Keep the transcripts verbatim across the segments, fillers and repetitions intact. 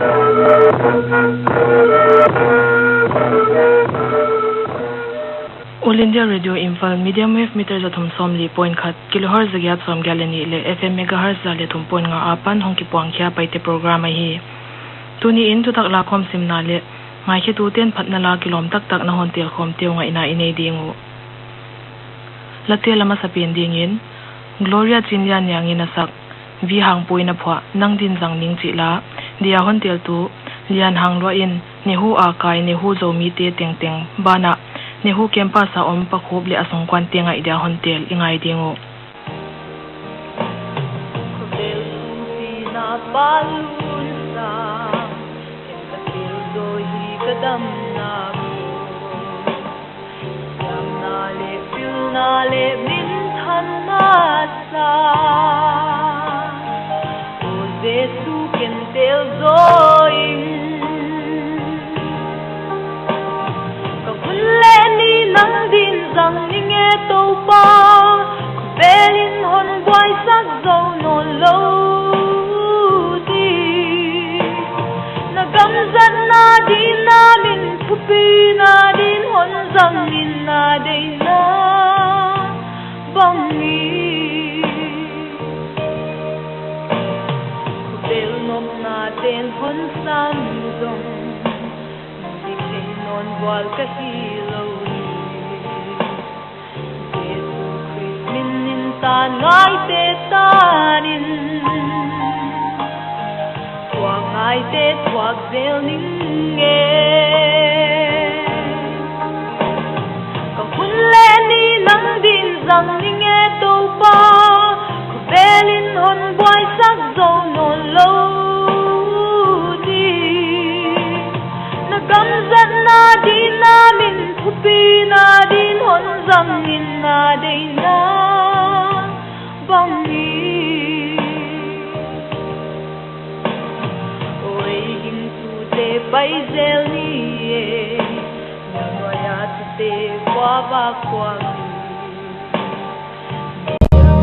All India Radio Imphal, medium wave meter za thum sawmli point khat, kilohertz za giat sawmgiat leh nih leh F M megahertz za leh thum point nga apan hong kipuang khia Paite program ahi. Tuni in thuthak lakhawm simna leh ngaikhetute'n phatna la kilawm taktak na hon telkhawm te uh ngaihna i nei ding uh. Late la masapen dingin Gloria Chinlianniang in a sak, Vi Hangpu in a phuah, Nang Din Zang Ning chih la, dia hon teltu Lian Hang Lua in, NEHU a kai NEHU Zomite tengteng banah NEHU campus a om Pakhup leh a sungkuante ngaih dia hon tel i ngai ding uh. Khovel sung pina palun sa, ken ka tel zaw hi ka damna Siamna leh pilna leh minthanna sa, O Jesu, ken tel zaw in. Ka hun leh ni nang din zang ning e Toupa, khovel in hon buaisak zou nawn lou di. Na gam zatna din, na min thupina din hon zang in, na deihna bang in. Khovel nopna te'n hon sam zong, dik thei nawn vual ka hi lou hi. Jesu Khrist min in tan ngaite tan in, thuak ngaite thuak zel ning e. Ka hun leh ni nang din zang ning e Toupa, khovel in hon buaisak zou nawn lou di. Na gam zatna din, na min thupina din hon zang in, na deihna bang in. Oi, gingtute pai zel ni e, na nuai a thute vua va kuang ni.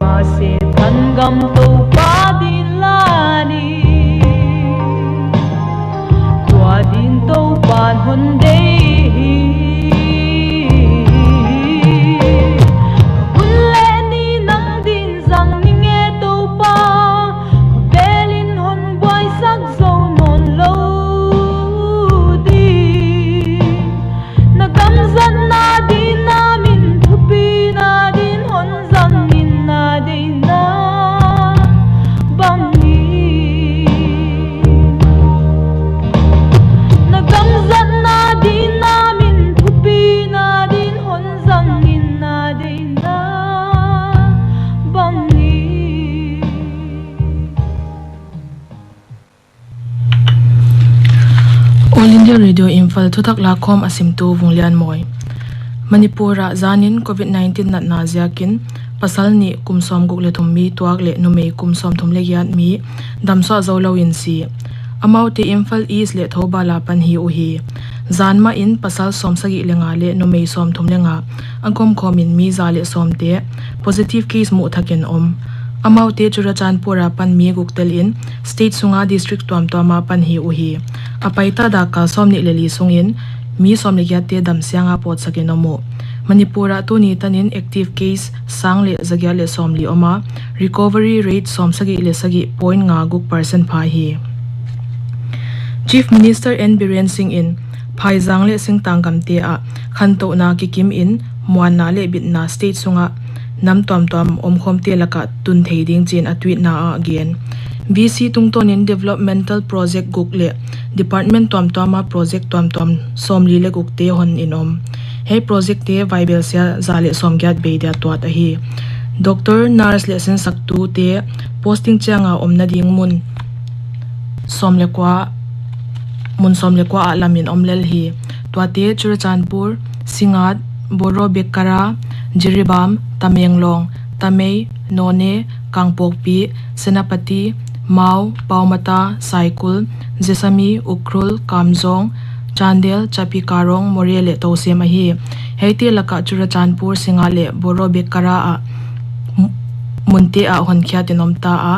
Mah Setan gam Toupa din la ni, tua din Toupa'n hon deih hi. Ka hun leh ni nang din zang ning e Toupa, khovel in hon buaisak zou nawn lou di. Na gam zatna din, na min thupina din hon zang in, na deihna bang in. Na gam zatna din, na min thupina din hon zang in, na deihna bang in. All India Radio Imphal, thuthak lakhawm a simtu Vunglianmawi. Manipur ah zanin Covid nineteen natna ziakin pasal nih kum sawmguk leh thum mi tuak leh numei kum sawmthum leh giat mi damsuak zou lou in si. Amaute Imphal East leh Thoubal apan hi uhi. Zan mahin pasal sawmsagih leh nga leh numei sawmthum leh nga a gawmkhawm in mi za leh sawmte positive case muh thak in om. Amaute Churachandpur apan mi guk tel in state sunga district tuamtuam apan hi uhi. A paita dakkal sawmnih leh li sungin mi sawm leh giatte damsiang a pawtsak in om uh. Manipur ah tuni tanin active case sang leh zagiat leh sawmli om a, recovery rate sawmsagih leh sagih point nga guk percent pha hi. Chief Minister N Biren Singh in Phaizang leh Singtang gamte ah khantouhna kikim in muanna leh bitna state sungah nam tuamtuam omkhawmte lakah tun thei ding chi'n a tweetna ah gen. V C tungtawnin developmental project guk leh department tuamtuam a project tuamtuam sawmli leh gukte hon in om. Hiai projectte vaibelsia za leh sawmgiat bei dia tuat ahi. Doctor, nurse leh sinsaktute posting chianga omna ding mun sawm leh kua, mun sawm leh kua ah lam in om lel hi. Tuate Churachandpur, Singngat, Borobekara, Jiribam, Tamenglong, Tamei, Noney, Kangpokpi, Senapati, Mao, Paomata, Saikul, Jessami, Ukhrul, Kamjong, Chandel, Chapi, Karong, Moreh leh Tousem ahi. Hiaite lakah Churachandpur, Singngat leh Borobekara ah m-, munte ah honkhiat in om ta a,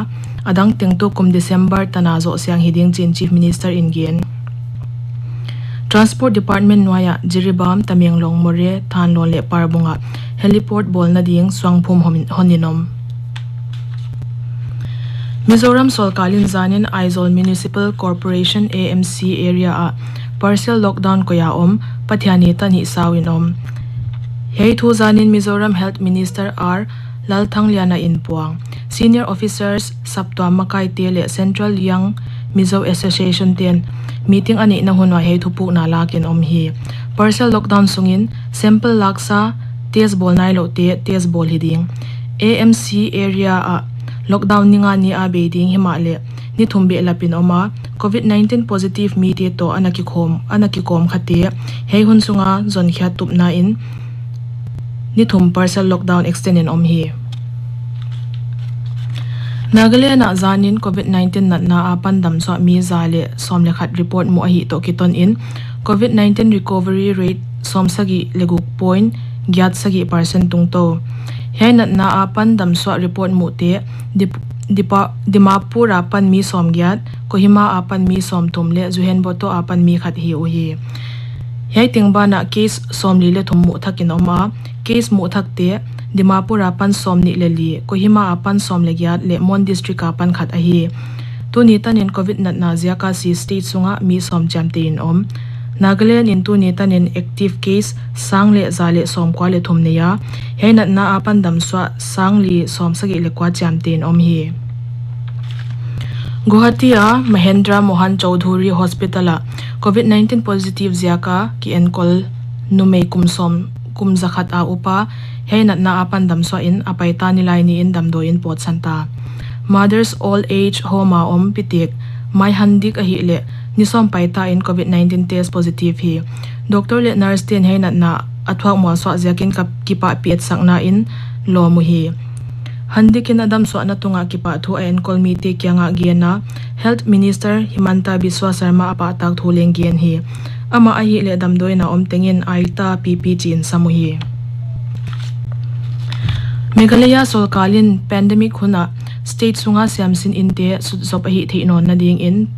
a dang teng tukum December tan a zoh siang hi ding chi'n Chief Minister in gen. Transport Department nuai ah Jiribam, Tamenglong, Moreh, Thanlon leh Parbung ah heliport bawlna ding suangphum hon, hon in om. Mizoram sorkar in zanin Aizawl Municipal Corporation, A M C, area ah partial lockdown koih a om, Pathianni tan hih sau in om. Hiai thu zanin Mizoram Health Minister R Lalthangliana in puang. Senior officers, saptuam makaite leh Central Young Mizo Association te'n meeting a neihna hun uah hiai thupukna lak in om hi. Partial lockdown sungin sample laksa, test bawl nailouhte test bawl hi ding. A M C area ah lockdown ni nga ni a bei ding himahleh ni thum behlap in om a, COVID nineteen positive mite toh ana kikhawm, ana kikhawm khate hiai hun sunga zonkhiat tupna in ni thum partial lockdown extend in om hi. Nagaland ah zanin COVID nineteen natna apan damsuah mi za leh sawm leh khat report muh ahih toh kiton in COVID nineteen recovery rate sawmsagih leh guk point giat sagih percent tungtou. Hiai natna apan damsuah report muhte Dip-, Dipa-, Dimapur apan mi sawmgiat, Kohima apan mi sawmthum leh Zuhenboto apan mi khat hi uhi. Hiai teng banah case sawmli leh thum muh thak in om a, case muh thakte Dimapur apan sawmnih leh li, Kohima apan sawm leh giat leh Mon District apan khat ahi. Tuni tanin COVID natna ziaka si state sunga mi sawm chiamteh in om. Nagaland in tuni tanin active case sang leh za leh sawmkua leh thum nei a, hiai natna apan damsuah sangli sawmsagih leh kua chiamteh in om hi. Guwahati a Mahendra Mohan Choudhary Hospital ah COVID nineteen positive ziaka kienkol numei kum sawm, kum zakhat a upa hiai natna apan damsuah in a paita nilai ni in damdawi in pawtsan ta. Mothers Old Age Home a om pitek Mai Handik ahihleh ni sawm paita in COVID nineteen test positive hi. Doctor leh nurse te'n hiai natna a thuak mualsuah ziakin ka kipahpih etsakna in lawm uhi. Handik in a damsuahna tungah kipahthu a enkol mite kiangah gen a, Health Minister Himanta Biswa Sarma a pahtak thu leng gen hi. Amah ahihleh damdawina om tengin aita pipi chiin sam uhi. Meghalaya sorkar in pandemic hun ah state sunga siamsin innte sutzop ahih theih nawnna dingin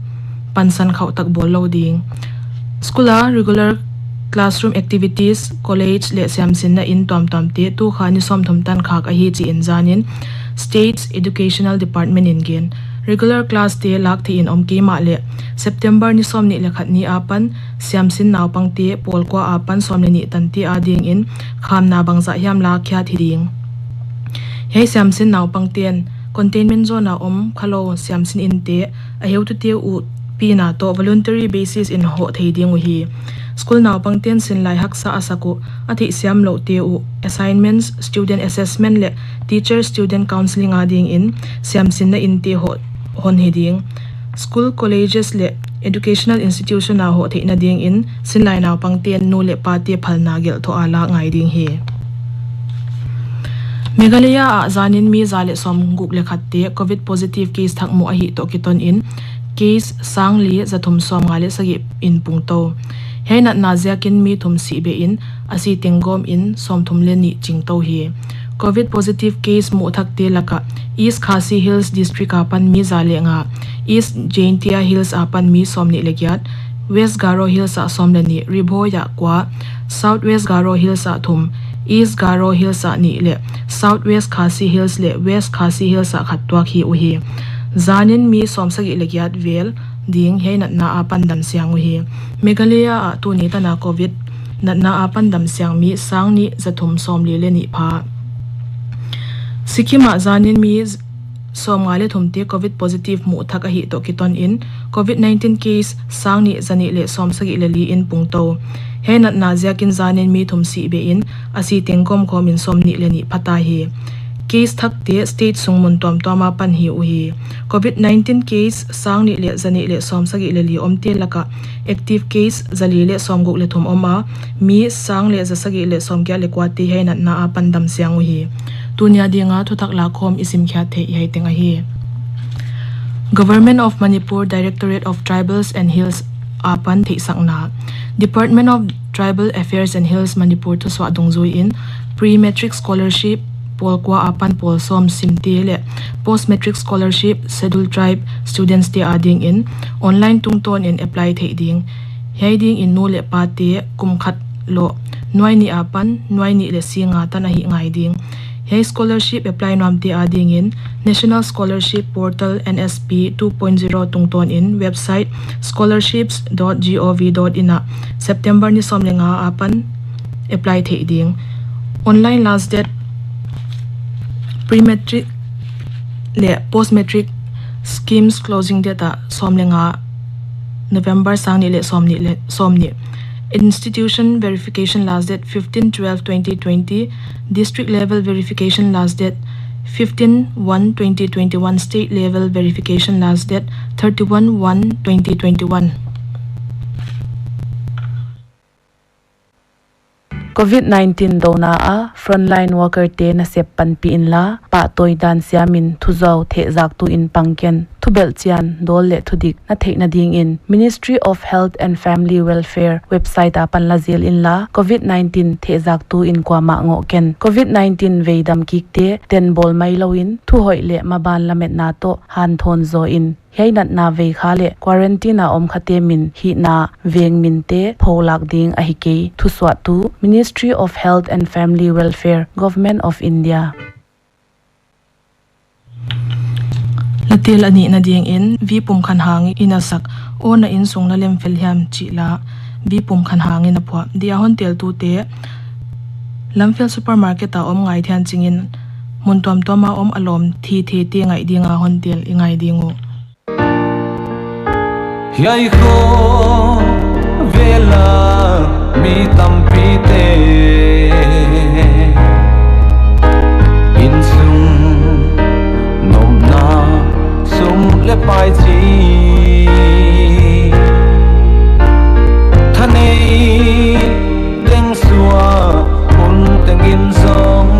pansan khauh tak bawl lou ding. School a regular classroom activities, college leh siamsinna inn tuamtuamte tu kha ni sawmthum tan khak ahi chiin zanin State's Educational Department in gen. Regular class te lak theih in om kei mahleh September ni sawmnih leh khat ni apan siamsin naupangte pawl kua apan sawm leh nih tante adingin khamna bangzah hiam lakkhiat hi ding. Hiai siamsin naupangte'n containment zone a om khalou siamsin innte a heutute uh pina toh voluntary basis in hoh thei ding uhi. School naupangte'n sinlai haksa a sak uh, a theihsiam louhte uh, assignments, student assessment leh teacher student counselling adingin siamsinna innte hoh hon hi ding. School, colleges leh educational institution a hoh theihna dingin sinlai naupangte'n nu leh pate phalna gelh thoh a lak ngai ding hi. Meghalaya ah zanin mi za leh sawmguk leh khatte COVID positive case thak muh ahih toh kiton in case sangli zathum sawmnga leh sagih in pungtou. Hiai natna ziakin mi thum sih beh in a si teng gawm in sawmthum leh nih chingtou hi. COVID positive case muh thakte lakah East Khasi Hills District apan mi za leh nga, East Jaintia Hills apan mi sawmnih leh giat, West Garo Hills ah sawm leh nih, Ri Bhoi ah kua, South West Garo Hills ah thum, East Garo Hills ah nih leh South West Khasi Hills leh West Khasi Hills ah khat tuak hi uhi. Zanin mi sawmsagih leh giat vel ding hiai natna apan damsiang uhi. Meghalaya ah tuni tana COVID natna apan damsiang mi sangnih zathum sawmli leh nih pha. Sikkim ah zanin mi sawmnga leh thumte COVID positive muh thak ahih toh kiton in COVID nineteen case sangnih zanih leh sawmsagih leh li in pungtou. Hiai natna ziakin zanin mi thum sih beh in a si teng gawm khawm in sawmnih leh nih phata hi. Case thakte state sung mun tuamtuam apan hi uhi. COVID nineteen case sangnih leh zanih leh sawmsagih leh li omte lakah active case zali leh sawmguk leh thum om a, mi sang leh zasagih leh sawmgiat leh kuate hiai natna apan damsiang uhi. Tuni a dinga thuthak lakhawm i simkhiat theih hiai teng ahi. Government of Manipur Directorate of Tribals and Hills apan theihsakna. Department of Tribal Affairs and Hills Manipur thusuah dungzui in pre-matric scholarship pawl kua apan pawl sawm simte leh post matric scholarship Scheduled Tribe students te adingin online tungtawnin apply theih ding. Hiai dingin nu leh pate kum khat loh nuai nih apan nuai nih leh sing nga tan ahih ngai ding. Hiai scholarship apply nuamte adingin National Scholarship Portal N S P two point zero tungtawnin website scholarships dot gov dot in ah September ni sawm leh nga apan apply theih ding. Online last date pre-matric leh post-matric schemes closing date ah sawm leh nga November sang nih leh sawm nih leh sawm nih. Institution verification last date fifteen twelve twenty twenty. District level verification last date fifteen one twenty twenty-one. State level verification last date thirty-one one twenty twenty-one. Covid nineteen douna a frontline worker te nasep panpih inla, pahtawi dan siamin thuzau thehzaktu in pang ken. Thubelh chian, dawl leh thudik na theihna dingin Ministry of Health and Family Welfare website apan la zel inla, Covid nineteen thehzaktu in kuamah ngoh ken. Covid nineteen veidam kikte tenbawl mailouin, thuhoih leh maban lametna toh hanthawn zawin, hiai natna veikha leh quarantine a om khate min hihna veng minte pholak ding ahi kei. Thusuahtu Ministry of Health and Family Welfare, Government of India. Latel a nihna dingin V Pumkhanhang in a sak Aw Na Insung Na Lem Fel Hiam chih la V Pumkhanhang in a phuah. Dia hon teltute Lamphel Supermarket a om Ngaithianching in mun tuamtuam a om a lawm thithete ngaih dinga hon tel i ngai ding uh. Hiai khawvela mi tampite insung nopna sum leh pai chi thanei teng suah hun tengin zong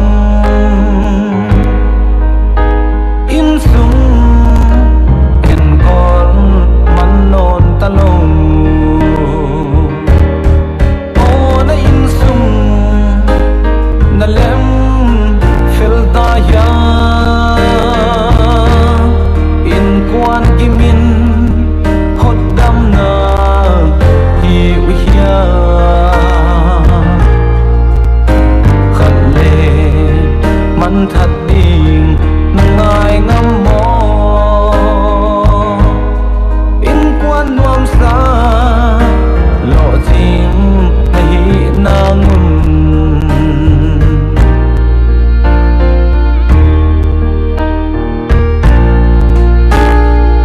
insung enkawl man nawn talou. Aw na insung na lem fel ta hia, inkuan kimin hotdamna hi uh hia. Khat leh man that ding na ngai ngam maw? Inkuan nuamsa lohching na hihna ngun.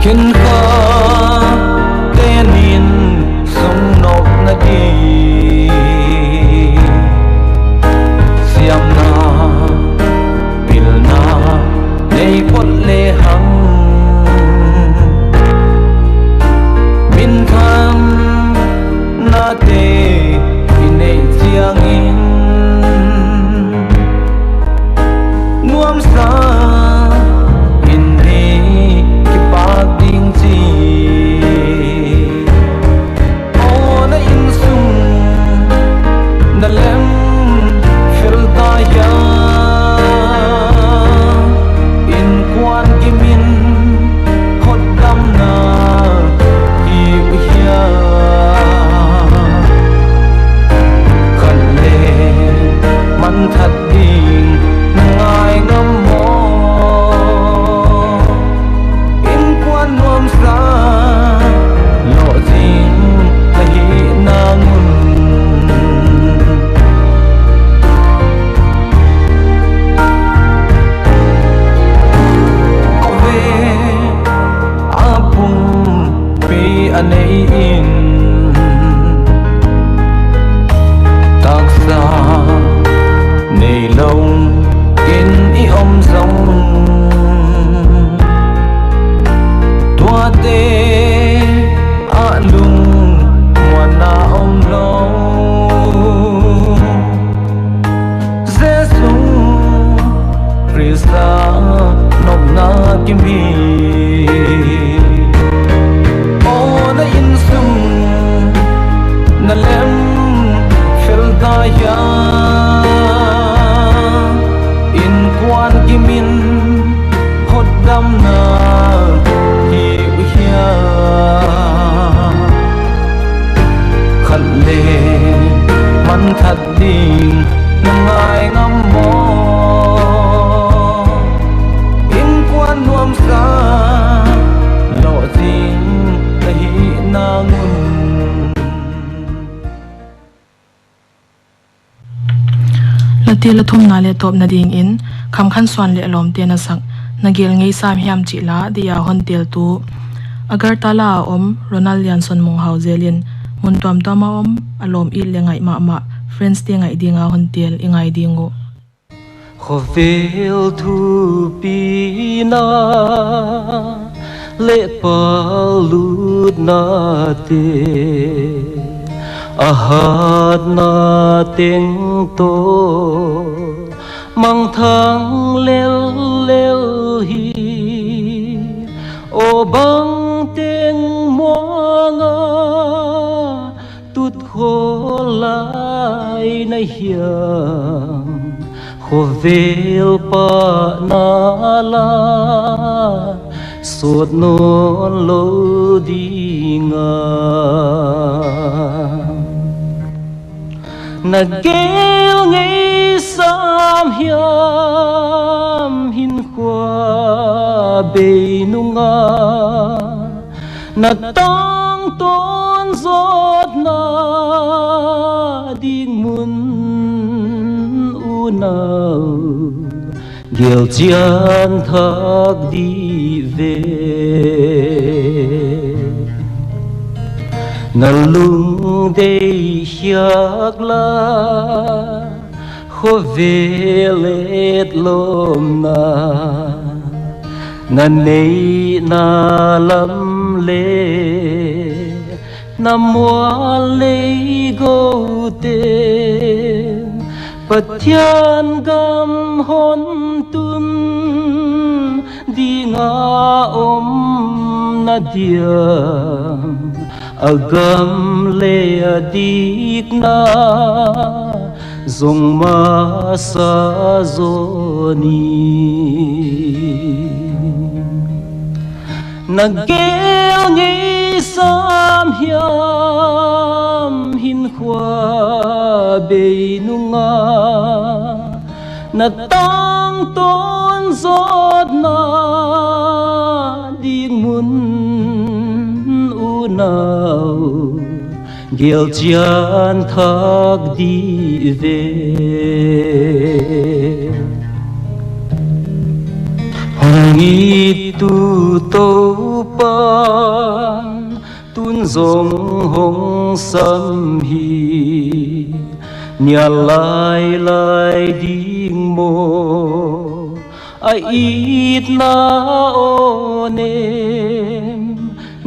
Khinkha tenin sung nopna ding siamna pilna nei phot lehang, minthanna te i neih chiangin nuamsa in ni kipak ding chi. Aw na insung na lem fel ta hia, inkuan kimin hotdamna hi uh hia. Khat leh man that ding na ngai ngam maw? Inkuan nuamsa lohching na hihna ngun. Ave a pumpi a nei in, taksa neilou in i om zong, tuate a lungmuanna omlou. Jesu Khrista nopna kimhi. Aw na insung na lem fel ta hia, Te, manthat ding na ngai ngam maw? Innkuan nuamsa lohching ka hihna ngun. Late la thumna leh tawpna dingin Khamkhansuan leh a lawmte'n a sak Na Gel Ngei Sam Hiam chih la dia hon teltu Agartala a om Ronald Lianson Munghau zel in mun tuamtuam a om a lawm it leh ngaih mahmah friends te ngaih dinga hon tel i ngai ding uh. Khovel thupina leh palutna te, a hatna teng toh mangthang lellel hi. Aw, bangteng muanga tut khawl lai na hiam, khovel pahna la sawt nawn lou dinga. Na gel ngei sam hiam hinkhua bei nunga, na tangtawn zawtna ding mun unau gelchian thak di ve. Na lungdeih hiak la khovel etlawmna, na neihna lam leh na mual lei gou ten Pathian gam hon tun dinga om na diam, a gam leh a dikna zong masa zaw ni. Na gel ngei sam hiam hinkhua bei nunga, na tangtawn zawtna ding mun unau gelchian thak di ve. Hong it tu Toupan tun zong hong sam hi, nial lailai ding maw a itna aw nem,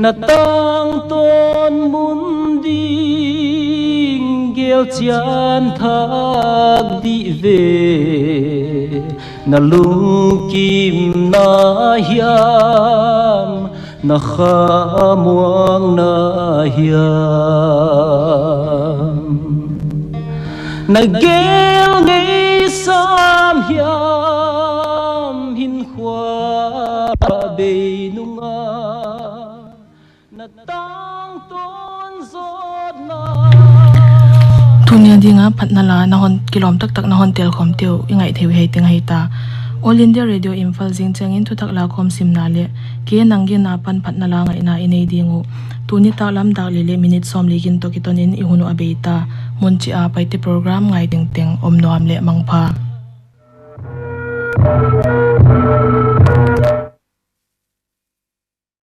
na tangtawn mun ding gelchian thak di ve. Na lungkimna hiam, na khamuangna hiam, na gel ngei sam hiam hinkhua bei nunga, na tangtawn zawtna. Tuni a dinga phatna la na hon kilawm taktak na hon tel khawmte uh i ngaih thei uh hiai teng ahi ta. All India Radio Imphal zing chiangin thuthak lakhawm simna leh kei nang gingta pan phatna la ngaihna i nei ding uh. Tuni nitaklam dak li leh minute sawmli gin toh kiton in i hun uh a bei ta. Mun chih a Paite program ngai tengteng om nuam leh mangpha.